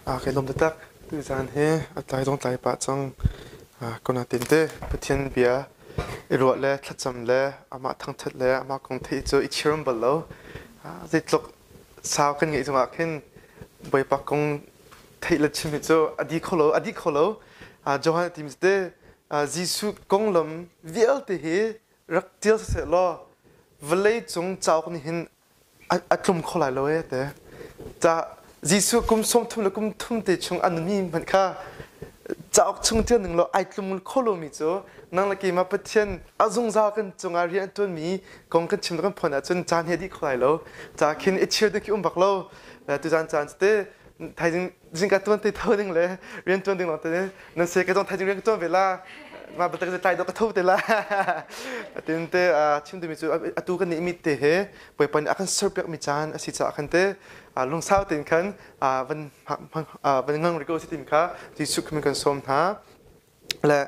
Kai lawm taktak. Tuzaan hi a tlai zong tlai pah cang. Ko natin te Pathian bia i ruah le thlacam le amah thangṭhat le amah kong theih cu i chir bal lo. Zeitluk sau kan ngeih zongah khin Bawipa kong theih le chim hi cu a di kho lo, a dih kho lo. Johan a timi te Jesuh konglam vialte hi rak ṭial siseh law vawlei cung cauk nih hin a tlum kho lai lo ee te. Ca Jesuh kum 30 le kum thum te chung a nunmi hmanh kha cauk chung ṭial ning law ai tlum kho lomi cu nang le keimah Pathian a zungzal kan cungah rian a ṭuanmi kong kan chim le kan phuan ahcun caan hi a dih kho lai lo. Ca khin i chir ding khi um bak lo. Tuzaan caan te thaizing zingka tuan te tho ding le rian ṭuan ding lawng te nan se ka zong thaizing rian ka ṭuan ve la ma batak tlai dawh ka tho te la tin te chim dimi cu atu kan nih mi te he Bawipa nih a kan serpiak mi caan a si caah khan te lungsau tein khan van van ngang rih ko si tin kha Jesuh khin kan sawm hna le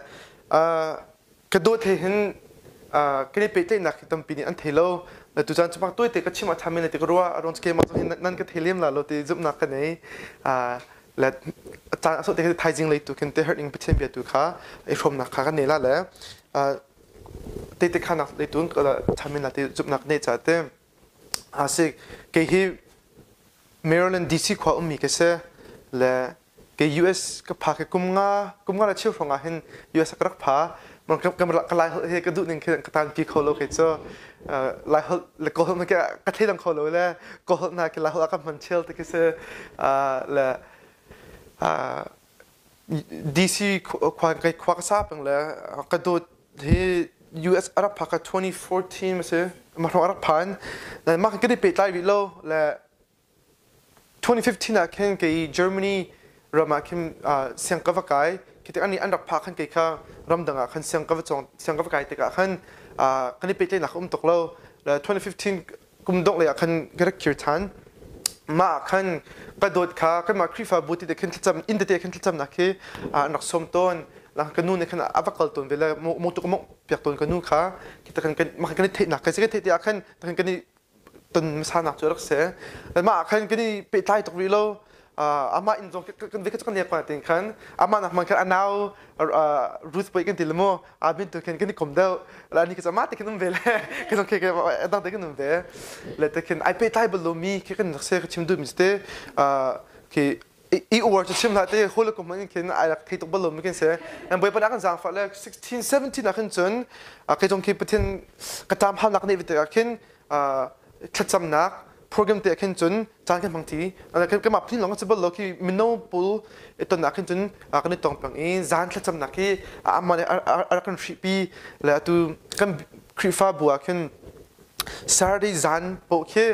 ka dawt he hin kan i pehtlaihnak hi tampi nih an thei lo le tucaan cu bak tuai te ka chim ah ṭha men ti ka ruah a ruang cu keimah zong hin nan ka thei lem la lo ti zumhnak ka nei le caan a sawh te thaizing lei tu khin te herh ning Pathian bia tu kha i hrawmnak kha kan nei la le tehte khanak lei tu ṭha men la ti zumhnak nei ca te a si kei hi Maryland DC khua ummi ka si le kei US ka pha ke kum nga kum nga le cheu hrawng ah hin US ka rak pha ka lai holh he ka duh ning khin ka tan pi kho lo kei cu lai holh le kawl holh ka thei dang kho lo le kawl holh na ke lai holh a ka hman chel te khi si le DC khua kai khua ka sa peng le ka dawt hi US a rak phak ka 2014 ma si ma hrawng a rak phan mah kan i pehtlai rih lo le 2015 ah khin kei Germany ram ah khin siang ka va kai. Khi tik an rak phak khan kei kha ramdang ah khan siang ka va cawng siang ka va kai tikah khan kan i pehtlaihnak a um tuk lo. 2015 kum dongh lei ah khan ka rak kir ṭhan. Mah ah khan ka dawt kha kanmah Khrihfabu ti te khin thlacam inn tete khin thlacamnak hi an rak sawm tawn. Ka nu nih khan a va kal tawn ve le motor ka mawngh piak tawn ka nu kha khi tak khan kan i theihnak kan theih ti ah khan kan i ton hmasanak cu rak si. Mah ah khan kan i pehtlai tuk rih lo. Amah inn zong kan ve kan lek tin khan amah nak man khan a nau Ruth poi kan ti le mu abin tu khan kan i kom deuh la ni ka mah te khin um ve le ka zong ke dang te kan um ve le te khin ai pehtlai bal lo mi khi kan rak se ka chim duh mi te khi i uar cu chim hlah te hol kum in khin ai rak thei tuk bal lo mi kan si an bawipa kan zaangfah le 16 17 ah khin cun kei zong khi Pathian ka ṭam halnak nih ve ah khin thlacamnak program te ah khin cun caan kan hmang thi kanmah phin lawng si bal lo khi mino pawl i ton ah khin cun kan i tong peng i zan thlacamnak hi amah nih a rak kan hrihpi le atu kan Khrihfabu ah khin Saturday zan paoh khi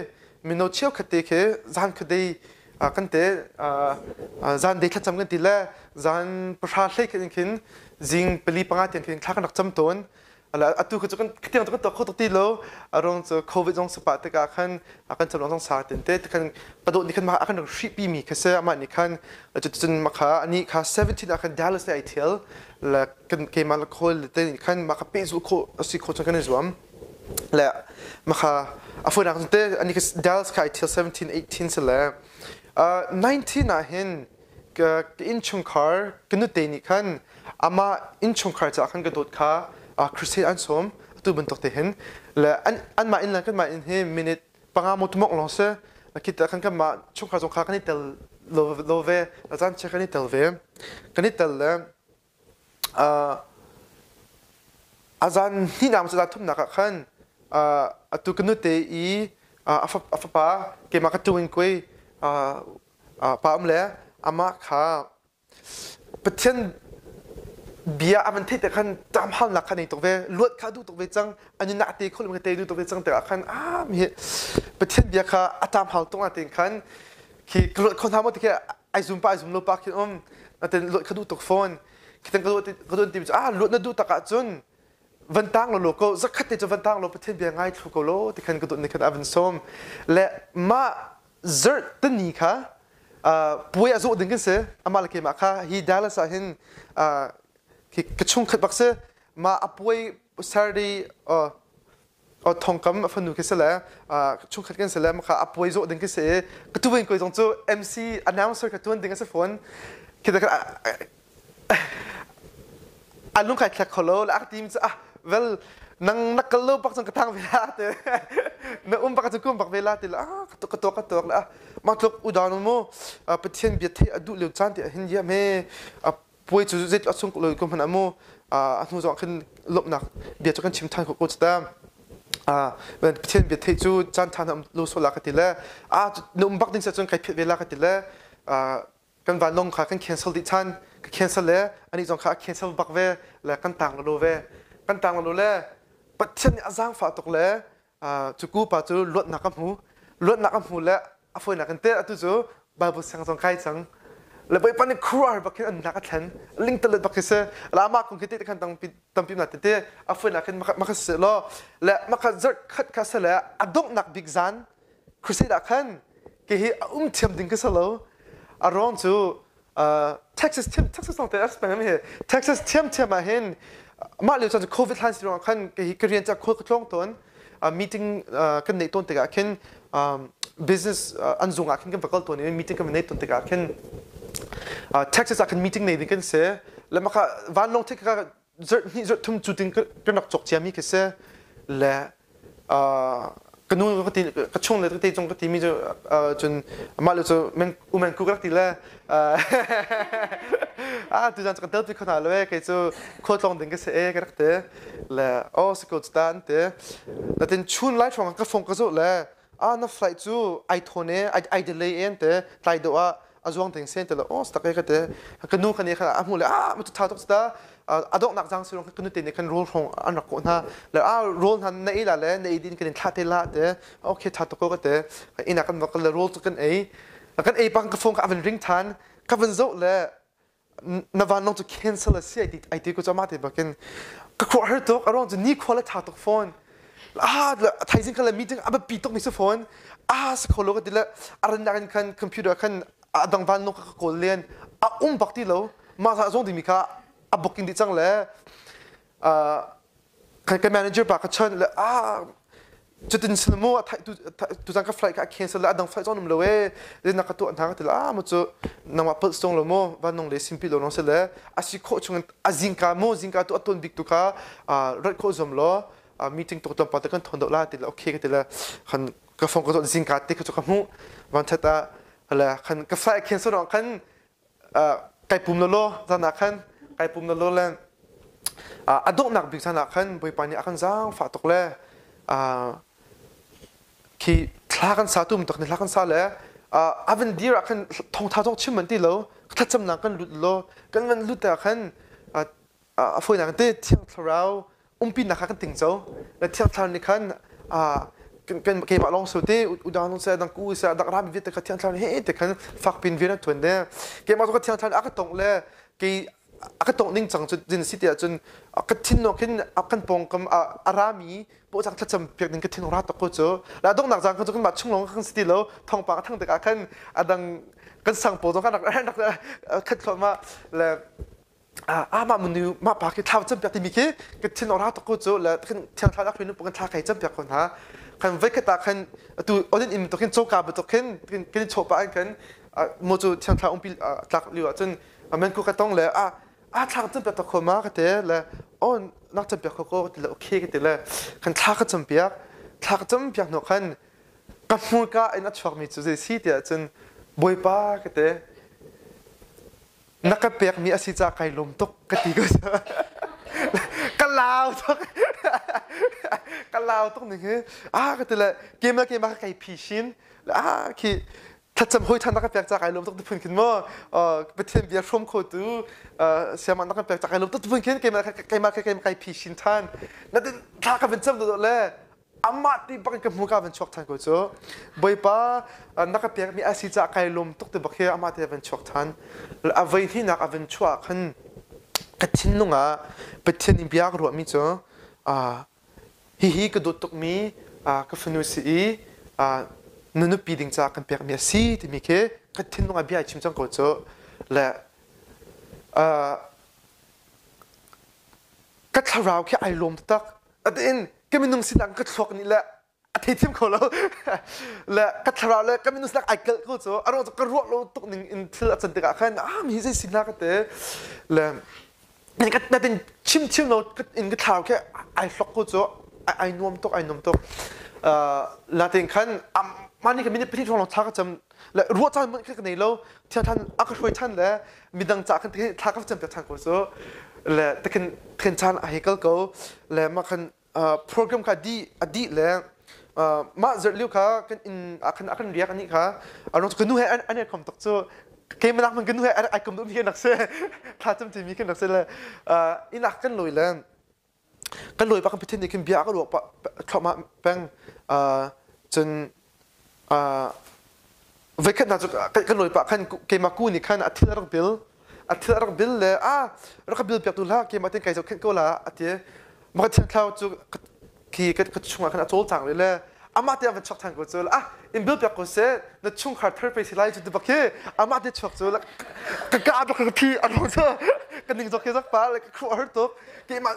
mino cheukhat te khi zan khuadei kan te zan dei thlacam kan ti le zan pahra hlei khin khin zing pali panga tiang khin thla kan rak cam tawn atu khu cu kan tiang cu kan tuah kho tuk ti lo arong cu covid zong sapa tikah khan kan cam zong sa tin te khan padawh nih khan ma kan rak hrih pi mi kha se amah nih khan cuticun makha ani kha 17 ah khan Dallas le ai thial le kan keimah le khawl te nih khan maka pehzulh khawh asi khawh cun kan i zuam le makha a fawinak te ani ka Dallas kha ai thial 17 18 si le 19 ah hin ka innchungkhar ka nute nih khan amah innchungkhar caah khan ka dawt kha crusade an sawm atu bantuk te hin le an anmah inn le kanmah inn hi minute panga mo tumok lawng si kita khan kanmah chungkhar zong kha kan i tel lo lo ve caan chia kan i tel ve kan i tel le A zan hnihnak maw zan thumnak ah khan atu ka nute i a fapa keimah ka tung in kuai pa um le amah kha Pathian bia a van theih te khan ṭamhalnak kha nei tuk ve luat kha duh tuk ve cang a nunnak te khul ka te duh tuk ve cang tikah khan ah mi Pathian bia kha a ṭamhal tuk na tin khan khi ka luat kho hna maw ti khi ai zum pa ai zum lo pa khin um natin luat kha duh tuk fawn khitan ka duh ka duh ti cu ah luat na duh tak ahcun van tang lo lo ko zakhat te cu van tang lo Pathian bia ngai thlu ko lo ti khan ka duh ni khan a van sawm le mah zert tani kha puai a zawh ding kan si amah le keimah kha hi Dallas ah hin ka chungkhat bak si mah a puai Saturday. Thongkam a fanu khi si le chungkhat kan si le maka a puai zawh ding khi si i ka tu koi zong cu MC announcer ka tuan ding a si fawn. Khi ta a lung kai thlek kholo le a tim cu ah well nang na kal lo bak cang ka thang ve la te na um bak cu kum bak ve la ti la ah ka tuak ka tuak le ah mah tluk udan mu Pathian bia the a duh lio caan ti hin ya me puai cu zeitluk a sung loi ko hmanh ah mu a hnu zong khin lawmhnak bia cu kan chim than ko ko ta Pathian bia theih cu caan tha na um lo so la ka ti le a na um bak ding sa cun kai phet ve la ka ti le kan vanlawng kha kan cancel dih than ka cancel le ani zong kha a cancel bak ve le kan tang lo ve kan tang lo le Pathian nih a zaangfah tuk le Cuku pa cu luatnak a hmu. Luatnak a hmu le a fawinak in te atu cu Bible siang zong kai cang. Le Bawipa nih khuaruahhar bak hin an nak a thlen. Lingtalet bak khi si. La amah kong khi te khan tampi tampi na tete a fawinak hin maka si law le maka zarh khat kha se le a donghnak bik zan crusade ah khan ke hi a um thiam ding ka si lo. A ruang cu Texas thiam Texas lawng te a hi Texas thiam thiam ah hin mah lio caan cu COVID hlan si ruangah khan kei hi ka rian ca khual ka tlawng tawn meeting kan neih tawn tikah khin business an zung ah khin kan va kal tawn i meeting kan va nei tawn tikah khin Texas ah khin meeting nei ding kan si le maka vanlawng thik ka zarh hnih zarh thum cu ting kan rak cawk ciami khi si le ka nu ka ti ka chung le ka te cung ka timi cu cun mah le cu men umen ku ka rak ti le ah tu zan cu kan tel pi kho hna lo e kei cu khualtlawng ding ka si e ka rak ti le oh si ko ta an ti natin chun lai hrawng ka fong ka zoh le ah na flight cu ai thawn e ai delay e an te tlai deuh ah a zuang ding sen te le oh tak e ka te ka nu khan khan a hmu le ah mu tha tuk ta a donghnak jang sirong ka nu te nih khan rawl hrong an rak kawh hna le ah rawl hna na ei la le na ei din kan in thla te la te okay tha tuk ko ka te ina kan va le rawl cu kan ei kan ei pang ka phone ka van ring than ka van zoh le na vanlawng cu cancel a si ai ti ai ti ko cu amah te bakin ka khuah har tuk a ruang cu ni khua le tha tuk fawn ah thaizing kha le meeting a biapi tuk mi si fawn ah si kho lo ka ti le a rannak in khan computer khan a dang vanlawng ka kawl len a um bak ti lo mah sa zong dimi kha a booking dih cang le Ka manager pa ka chawnh le ah cutin sin mu tuzan ka flight ka cancel le adang flight zong um lo e na ka tuah hna ka ti le ah mu cu nangmah palh song lo mu vanlawng le simpi lo nong se le a si khawh chung a zingka mu zingka tu a ton bik tu kha rat khawh zuam law meeting tuk tlawmpal te kan thon deuh la ti le okay ka ti le khan ka phone ka zawt zingka te kha cu ka hmuh van that ah le khan ka flight cancel khan kai pum lo law zan ah khan kai pum lo law le a donghnak bik zan ah khan Bawipa nih a kan zaangfah tuk le khi thla kan sa tum tuk ni thla kan sa le a van dir ah khan thawngtha zong chim an ti lo thlacamnak kan lut law kan van lut ah khan a fawinak te Thiang Thlarau umpinak kha kan tingco le Thiang Thlarau nih khan kan keimah lawng so te udang lawng se dang ku se dang rami vialte kha Thiang Thlarau he te khan fakpin rian an tuan de keimah cu Thiang Thlarau a ka tongh le kei a ka tongh ning cang cu din si ti ahcun ka thin no khin kan pawngkam a rami pawcang thlacam piak ding ka thin ra tuk ko cu la donghnak zang kan cu kanmah chung lawng kan si ti lo thawngpang a thang tikah khan adang kan sang pawl zong kan rak khat thluahmah le ah mah manu mah pa khi thlau cam piak timi khi ka thin ora tuk ko cu le khin thiang thla dak nu kan thla kai cam piak ko hna kan voi khat ah khan atu odin im to khin choka bu to khin kan cho pa an kan mo cu thiang thla umpi tlak liu ah cun amen ku ka tong le a a thla cam piak to kho ma ka te le on nak cam piak ko ko ti le okay ka ti le kan thla ka cam piak thla ka cam piak no khan ka hmurka in a chuak mi cu zei si tiah cun bawipa ka te Na ka pekmi a si caah kai lawm tuk ka ti ko. Ka lau tuk. Ka lau tuk ning hi. Ah ka ti le kem le keimah ka kai phi shin. Ah khi thlacam hoi than na ka pek caah kai lawm tuk ti phun khin mu. Pathian bia hrawm kho tu siamah na ka pek caah kai lawm tuk ti phun khin keimah keimah keimah kai phi shin than. Na thla ka van cam dawh le amah ti bak in ka hmu ka van chuak than ko cu bawipa na ka pekmi a si caah kai lawm tuk ti bak hi amah te van chuak than a voi hnihnak a van chuah khan ka thinlung ah Pathian in bia ka ruahmi cu hihi ka dawt tukmi ka fanu si i na nupi ding caah kan pekmi a si timi khi ka thinlung ah bia ai chim cang ko cu le ka thlarau khi ai lawm taktak. Atin. Ka minung sinak ka thluak nih le a theithiam kho lo. Le ka thlarau le ka minung sinak ai kalh ko cu. A ruang cu ka ruah lo tuk ning in thil a can tikah khan ah mi hi zei sinak ka te. Le ka natin chim chim lo in ka thlarau khi ai hlok ko cu ai nuam tuk ai nuam tuk. Natin khan mah ni ka minute pahnih hrawng lawng thla ka cam le ruah caan hmanh ka nei lo thiang than a ka hruai than le midang ca khan thla ka cam piak than ko cu le takin khin chan a hei kal ko le mah khan program kha di a di le mah zarh liu kha kan in a khan a kan riak ani kha aro ka nu he an kom tuk cu keimah man ka nu he ai kom dum hi nak se thla cam ti mi khin nak se le inak kan loi le kan lawi bak Pathian nih khin bia a ka ruah pah thluahmah peng cun voikhat hna cu kan lawi pah khan keimah ku nih khan a thil a rak bil a thil a rak bil le a rak ka bil piak tu hlah keimah ten kai zohkhenh ko la a ti maka thiang thlarau cu khi ka chungah khan a cawlcang rih le amah te a van chuak than ko cu ah in bil piak ko seh na chungkhar thar pe si lai cu ti bak khi amah te chuak cu ka ka bak ka thi a ruang cu ka ning zok khi zok pa le ka khuh a har tuk keimah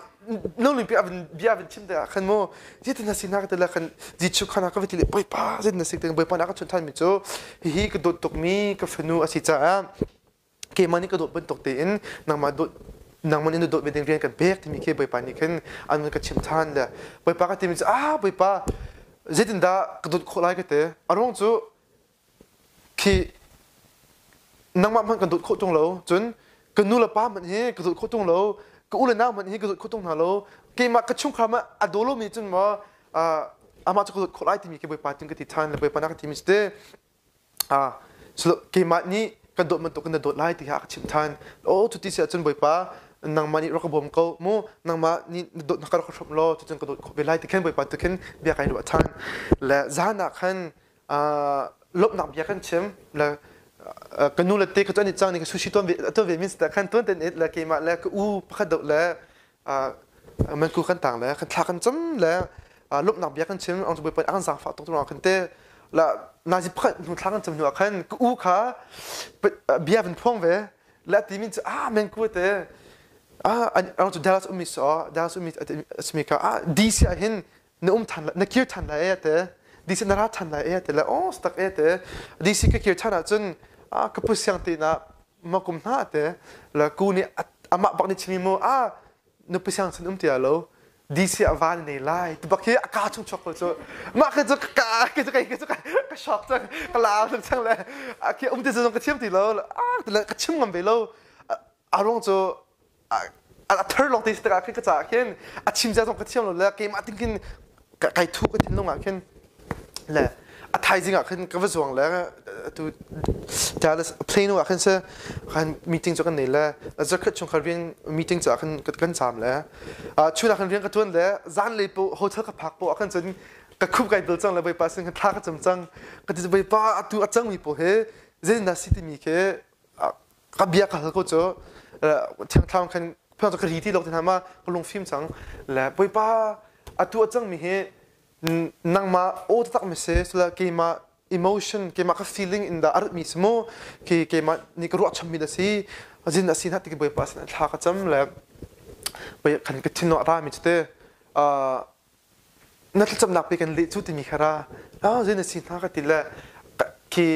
no ning pi avin bia avin chim te ah khan mu zeitin na si na ka ti le khan Jesuh khan ka va ti le bawipa zeitin na si te bawipa na ka chun than mi cu hihi ka dawt tuk mi ka fanu a si caah keimah nih ka dawt bantuk tein nangmah dawt nangmah nih na dawt ve ding rian kan pek timi khi Bawipa nih khin an ka chim than le Bawipa ka timi cu ah Bawipa zeitindah ka dawt khawh lai ka ti a ruang cu khi nangmah hmanh kan dawt khawh tung lo cun ka nu le pa hmanh hi ka dawt khawh tung lo ka u le nau hmanh hi ka dawt khawh tung hna lo keimah ka chungkhar mah a daw lomi cun maw amah cu ka dawt khawh lai timi khi Bawipa tin ka ti than le Bawipa na ka timi cu te Keimah nih kan dawt bantuk in na dawt lai ti kha a ka chimh ṭhan. Aw cuti si ahcun Bawipa nangmah nih rak ka bawm ko mu nangmah nih na dawtnak ka rak ka hrawmh law cucun ka dawt khawh ve lai ti khan Bawipa tu khin bia kai ruah ṭhan. Le zan ah khan lawmhnak bia kan chim le ka nu le te ka cu an i cang ning ka sushi tuan ve tuan ve min khan tuan ten it le keimah le ka u pakhat deuh le manku kan tang le kan thla kan cam le lawmhnak bia kan chim ang cu bawipa an zaangfah tuk ruangah khan te la nazi pakhat hnu thla kan cam hnu ah khan ka u kha bia van phuang ve le ti min cu ah menku te ah ang cu Dallas ummi so Dallas ummi asmi kha ah DC ah hin na um than na kir than lai e te DC na ra than lai e te le oh stak e te DC ka kir than ah cun ah ka pu siang te na ma kum hna te la ku nih amah bak nih chimi mu a nupi siang chan um ti lo DC a van nei lai ti bak hi a ka chung chuak ko cu mah khi cu ka khi cu kai cu ka shock cang ka lau cang le a khi um ti zong ka thiam ti lo a le ka chim ngam ve lo a ruang cu a thar lawng te si tikah khin ka caah khin a chim zia zong ka thiam lo le keimah ting khin kai thu ka thinlung ah khin le a thaizing ah khin ka va zuang le tu Dallas Plano ah khin se khan meeting cu kan nei le zakhat chung kha rian meeting cu ah khin kan caam le chun ah khan rian ka tuan le zan lei po hotel ka phak po ah khan cun ka khup kai bil cang le bawipa sin khan thla ka cam cang ka ti bawipa atu a cang mi po he zeitin dah si timi khi ka bia ka hal ko cu thiang thlarau khan phang cu ka ri ti lo ti hna ma ka lungfim cang le bawipa atu a cangmi hi nangmah aw taktak mi si sila keimah emotion keimah ka feeling in dah a rat mi si mu ke keimah nih ka ruahcham mi da si zin a si na ti bawipa sin thla ka cam le kan ka thin a ra mi cu te na thlacamnak pe kan leh cu timi kha ra ah zei na si hna ka ti le khi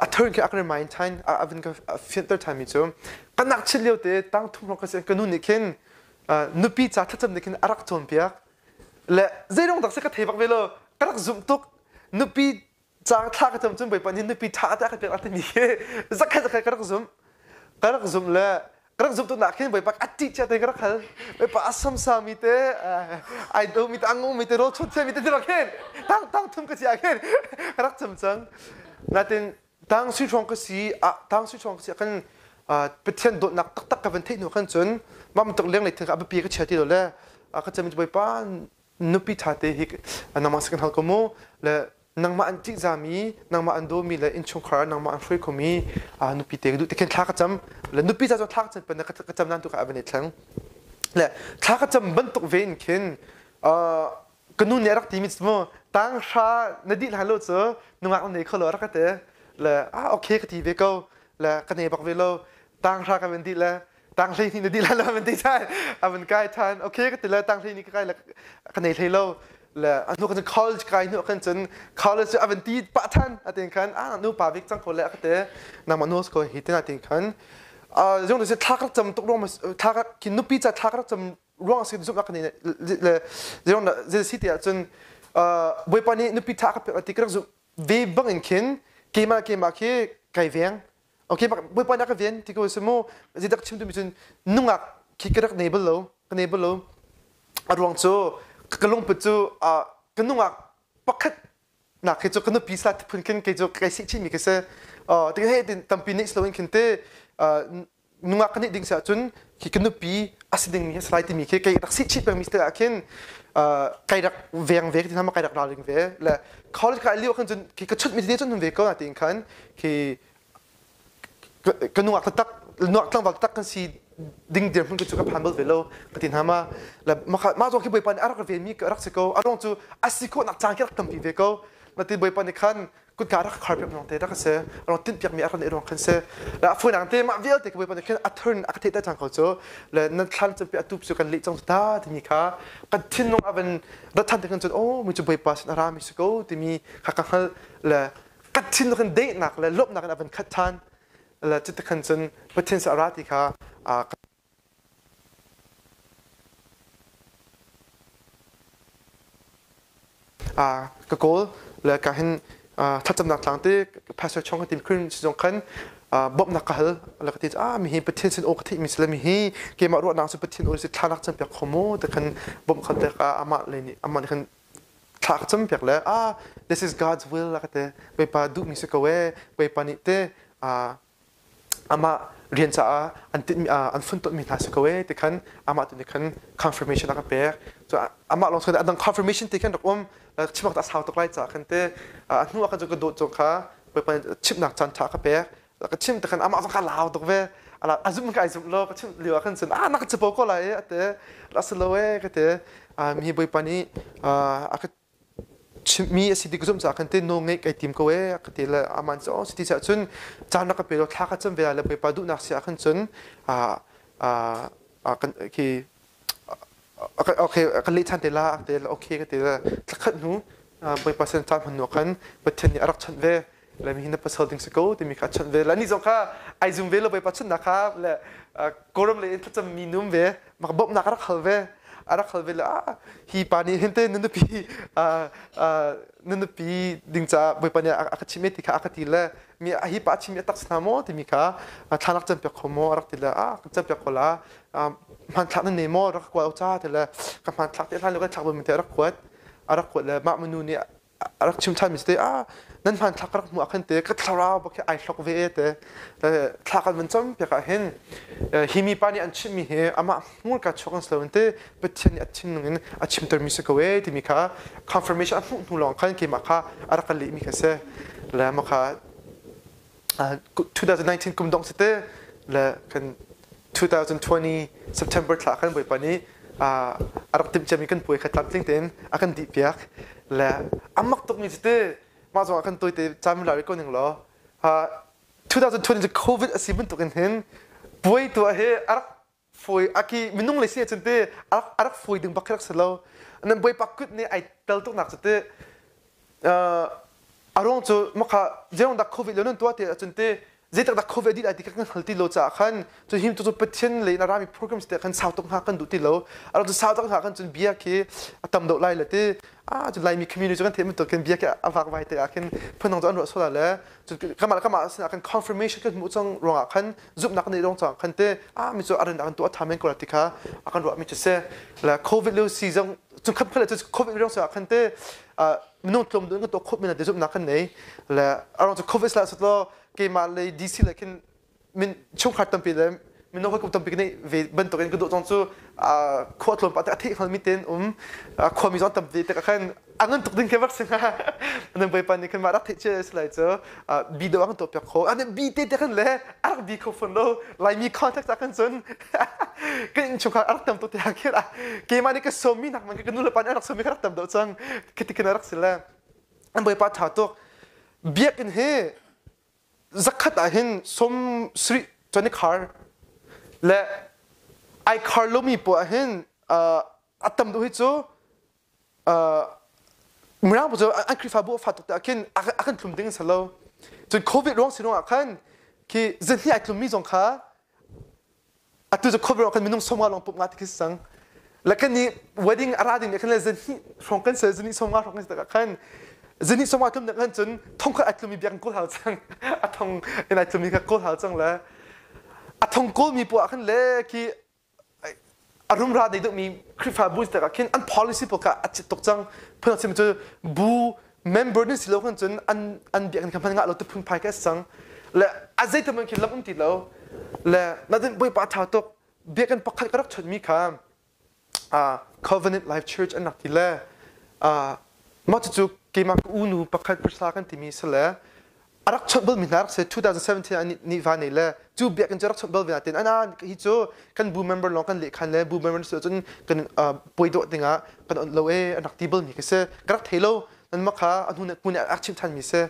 a thar khi a kan remind than a van ka fianter than mi cu kan nak chit lio te tang thum hrawng ka si ka nu nih khin nupi ca thlacam nih khin a rak cawnpiak le zeidong tak se ka thei bak ve lo ka rak zumh tuk nupi Caang thla ka cam cun Bawipa nih nupi ṭha te a ka pek timi khi zakhat zakhat ka rak zumh. Ka rak zumh le ka rak zumh tuknak khin Bawipa a ṭih cia te ka rak hal. Bawipa a samsami te, ai domi te, a ngungmi te, rawl chuan thiammi te ti rak khin tang tang thum ka si ah khin ka rak cam cang. Natin tang sui hrawng ka si ah tang sui hrawng ka si ah khan Pathian dawtnak taktak ka van theih hnu khan cun mah bantuk lenglei thil kha a biapi ka chia ti lo le ka cam Bawipa nupi ṭha te hi nangmah si kan hal ko mu le nangmah an ṭihzami nangmah an dawmi le innchungkhar nangmah an hruai khomi nupi te ka duh ti khin thla ka cam le nupi ca cu thla ka cam pan ka cam nan tu ka a van i thleng le thla ka cam bantuk ve in khin ka nu nih a rak timi cu tang hra na dih hlan lo cu nungak na nei kho lo rak ka ti le ah okay ka ti ve ko le ka nei bak ve lo tang hra ka van dih le. Tang hlei ni na di la lo man ti chan avan kai than. Okay ka ti le tang hlei ni ka kai le ka nei hlei lo. Le anu kan college kai nu kan cun college cu avan ti pa than atin khan a nu pa vik cang ko le ka te nangmah nu ko hi tin atin khan zong si thla ka cam tuk ruang thla ka ki nupi ca thla ka cam ruang si zumh ka nei le zong zel si ti ahcun Bawipa nih nupi tha ka pek ti ka rak zumh ve bang in khin keimah keimah khi kai veng. Okay, Bawipa nih a ka ven ti ko si mu. Zeidak chim tumi cun nungak khi ka rak nei bal lo, ka nei bal lo. A ruang cu ka lungput cu ka nungak pakhat nak khi cu ka nupi sa phun khin kei cu kai sih chinmi ka si. Ti he tin tampi nih sloin khin te nungak ka nih ding si ahcun khi ka nupi a si dingmi a si lai timi khi kei rak sih chih pengmi si ah khin kai rak veng ve ti hna ma kai rak ralring ve. Le college kai lio khan cun khi ka chut mi te cun hun ve ko na tiin khan khi ka nungak taktak nungak tlangval taktak kan si ding dirhmun cu ka phan bal ve lo ka ti hna ma. Le mah zong khi Bawipa nih a rak ven mi ka rak si ko. A ruang cu a si khawhnak caan khi rak tampi ve ko. Na ti Bawipa nih khan kutka rak khar piak ruang te rak si, ruang tinh piak mi a rak nih ruang khan si. Le a fuinang te mah vialte ka Bawipa nih khin a turn a ka theih cang ko cu. Le nan thlan cu atu cu kan leh cang ta timi kha kan thinlung a van rat than te khan cun oh mi cu Bawipa sin a ra mi si ko timi kha ka hngalh. Le kan thinlung kan dehnak le lawmhnak in a van khat than. Le cuti khan cun Pathian sin a ra ti kha ka kawl. Le ka hin thlacamnak tlang te pastor chong ka tim khun zong khan bawmhnak ka hal. Le ka ti ah mi hi Pathian sin aw ka theih mi si le mi hi keimah ruahnak cu Pathian aw si thlanak cam piak kho mu te khan bawmh khan te ka amah le nih amah nih khan thla ka cam piak le ah this is God's will la ka te. Bawipa duh mi si ko e Bawipa nih te amah rian caah an tinhmi an funtonhmi hna si ko ee ti khan amah tu nih khan confirmation a ka pek. Cu amah lawng a dang confirmation ti khan rak um. Chimak ta sau tuk lai caah khan te a hnu ah khan cu ka dawt zong kha Bawipa nih chimhnak caan ṭha ka pek. Ka chim te khan amah zong kha lau tuk ve. A zumh ka ai zumh lo. Ka chimh lio ah khan cun ah na ka capo ko lai e a ti. La si lo e ka ti. Mi Bawipa nih a ka chimhmi a si ti ka zumh caah khan te nawl ngeih kai tim ko ee ka ti le aman cu si ti cun caan rak ka pe law thla ka cam ve lai le Bawipa duhnak si ah khan cun kan khi okay ka leh ṭhan te la te okay ka ti le thlakhat hnu Bawipa sin caan hman hnu khan Pathian nih a rak chawnh ve le mi hi na pasal ding si ko timi kha chawnh ve. Le ni zong kha ai zum ve lo Bawipa chunnak kha. Le Kawlram lei in thlacam mi num ve mak bawmhnak a rak hal ve a rak hal ve. Le ah hi pa nih hin te na nupi na nupi ding caah Bawipa nih a ka chim ti kha a ka ti. Le mi hi pa a chim a tak hna maw timi kha thla rak cam piak kho maw a rak ti. Le ah kan cam piak ko la hmanthlak nan nei maw rak kuat ca ti. Le ka hmanthlak te hlan lo kan thlak mi te a rak kuat a rak kuat. Le mah manu nih a rak chim ṭhanmi te ah nan hmanthlak ka rak hmuh ah khan te ka thlarau bak hi ai hlok ve te. Thla kan van cam piak ah hin hi mi pa nih an chimmi hi amah hmurka chuak an si lo te Pathian nih a thinlung in a chimtermi si ko e timi kha confirmation a hmuh hnu lawng khan keimah kha a rak ka lehmi kha si. Le mah kha 2019 kum dongh si te le kan 2020 September thla khan Bawipa nih a rak timh ciami kan puai kha tlamtling tein a kan dih piak. Le a mak tukmi cu te mah zong ah kan tawite caan la ko ning law 2020 cu COVID a si bantuk in hin puai tuah hi a rak fawi aki minung le si ahcun te a rak fawi ding bak khi rak si lo. Nan Bawipa kut nih ai tel tuknak cu te a ruang cu maka zeirong dah COVID lo nan tuah ti ahcun te zeitak dah COVID dih lai ti kan hngal ti lo caah khan cu him cu Pathian le na rami programs te khan sau tuk hnga kan duh ti lo. A rak cu sau tuk hnga kan cun bia khi a tam deuh lai le ti ah cu Laimi community cu kan theih bantuk khin bia khi a vak vai te ah khin phundang cu an ruah sual le cu kamah kamah sinah kan confirmation kan hmuh cang ruangah khan zumhnak kan neih dong cang khan te ah mi cu a ran kan tuah tha men ko la ti kha a kan ruah mi cu si. Le COVID lio si zong cu khap khat le cu COVID lio ah khan te minung tlawm dun kan tuah khawh men te zumhnak kan nei. Le arong cu COVID la sat lo keimah le DC le khin min chungkhar tampi le mino hawikom tampi nei ve bantuk in ka duh zong cu khua tlawm pa te a theih hngal mi ten um khuami zong tampi te khan a ngan tuk ding ke bak si hnga. Nan Bawipa nih khan mah rak theih cia si lai cu bi do an tuah piak kho an bi te te khan le a rak bi kho fon lo. Laimi context ah khan cun kan innchungkhar a rak tam tuk te ah khin keimah nih ka sawm mi nak man ka nu le pa nih an rak sawm mi kha rak tam deuh cang khi khin a rak si le an Bawipa tha tuk. Biakinn hi zakhat ah hin som sri chon khar. Le ai khar lomi poah hin a tam deuh hi cu Mirang pawl cu an Khrihfabu a fat tuk tikah khin a kan tlum ding a si lo. Cun COVID ruang si ruangah khan khi zihni ai tlummi zong kha atu cu COVID ruangah khan minung 50 lawng pumh nga ti khi si cang. Le kan nih wedding a ra ding nih khan le zihni hrawng kan si zihni 50 hrawng kan si tikah khan zihni 50 tlum ding khan cun thong khat ai tlummi biakinn kawl hau cang. A thong in ai tlummi kha kawl hau cang le a thong kawlmi poah khan le khi a rumra nei deuhmi Khrihfabu tikah khin an policy pawl kha a chit tuk cang. Phun chim cu bu member nih si lo khan cun an an biakinn kha hman ngah lo ti phunphai kha a si cang. Le a zeitluk man khin lam um ti lo. Le natin Bawipa ṭha tuk biakinn pakhat ka rak chonmi kha Covenant Life Church an rak ti le mah cucu keimah ka unu pakhat Priscilla kan timi si le a rak chawnh balmi hna rak si 2017 ah ni va nei le cu biakinn cu rak chawnh bal ve natin ana hi cu kan bu member lawng kan lehkhan le bu member si cun kan puai dawh dingah kan on lo e an rak ti balmi ka si ka rak thei lo nan mah kha a hnu hmun rak chim thanmi si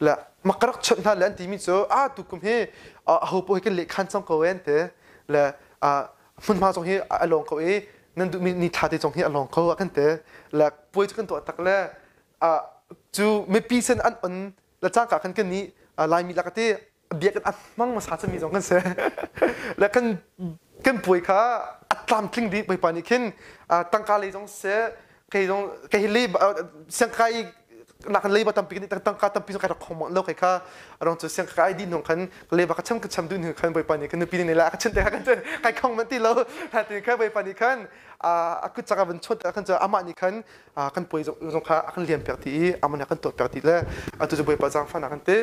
le mak ka rak chawnh hna le an timi cu a tu kum hi a ho poh hi kan lehkhan cang ko e an ti le hmunhma zong hi a lawng ko i nan duhmi ni thla te zong hi a lawng ko a kan ti le puai cu kan tuah tak le cu mipi sin an on le cangka khan kan nih Laimi lak te biakinn a hmang hmasa cemmi zong kan si le kan kan puai kha a tlamtling dih Bawipa nih khin tangka lei zong siseh kei zong kei le siangkai nak leiba tampi kan tangka tampi zong kai rak khong lo kai kha arong cu siangkai di nong khan leiba ka cham ka cham duh khan Bawipa nih kan nupi nih la ka chin te kha kan kai khong man ti lo ti kha Bawipa nih khan a kut chaka van chot khan cu amah nih khan kan puai zong kha a kan liam piak ti i amah nih a kan tuah piak ti le atu cu Bawipa zaangfahnak kan ti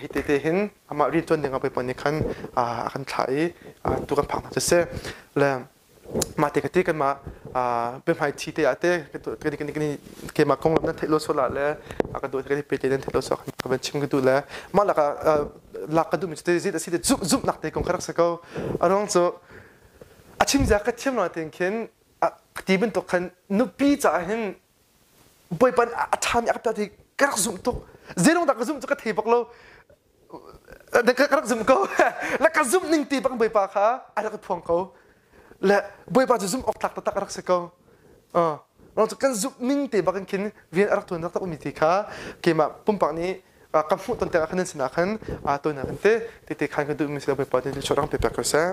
hi te te hin amah rian tuan ding ah Bawipa nih khan a kan thlah i tu kan phak hna cu si le mah te ka ti kanmah biahmai thi te ah te keimah konglam nan theih lo sual ah le a ka duh kan i pe te nan theih lo sual ka van chim ka duh le mah lak ah lak ka duhmi cu te zit a si te zumh zumhnak te kong kha rak si ko a ruang cu a chim zia ka thiam lo tin khin ti bantuk khan nupi caah hin bawipa a ṭhami a ka ti ka rak zumh tuk zeilong dah ka zumh cu ka thei bak lo ka rak zumh ko le ka zumh ning ti bak bawipa kha a rak i phuang ko le bawipa cu zumh awk tlak taktak a rak si ko kan zumh ning te bak in khin rian a rak tuan taktak mi ti kha keimah pumpak nih ka hmuh ton tikah khan nan sinah khan tawinak in te te khan ka duhmi si bawipa nih thluachuah rak pe pek ko seh.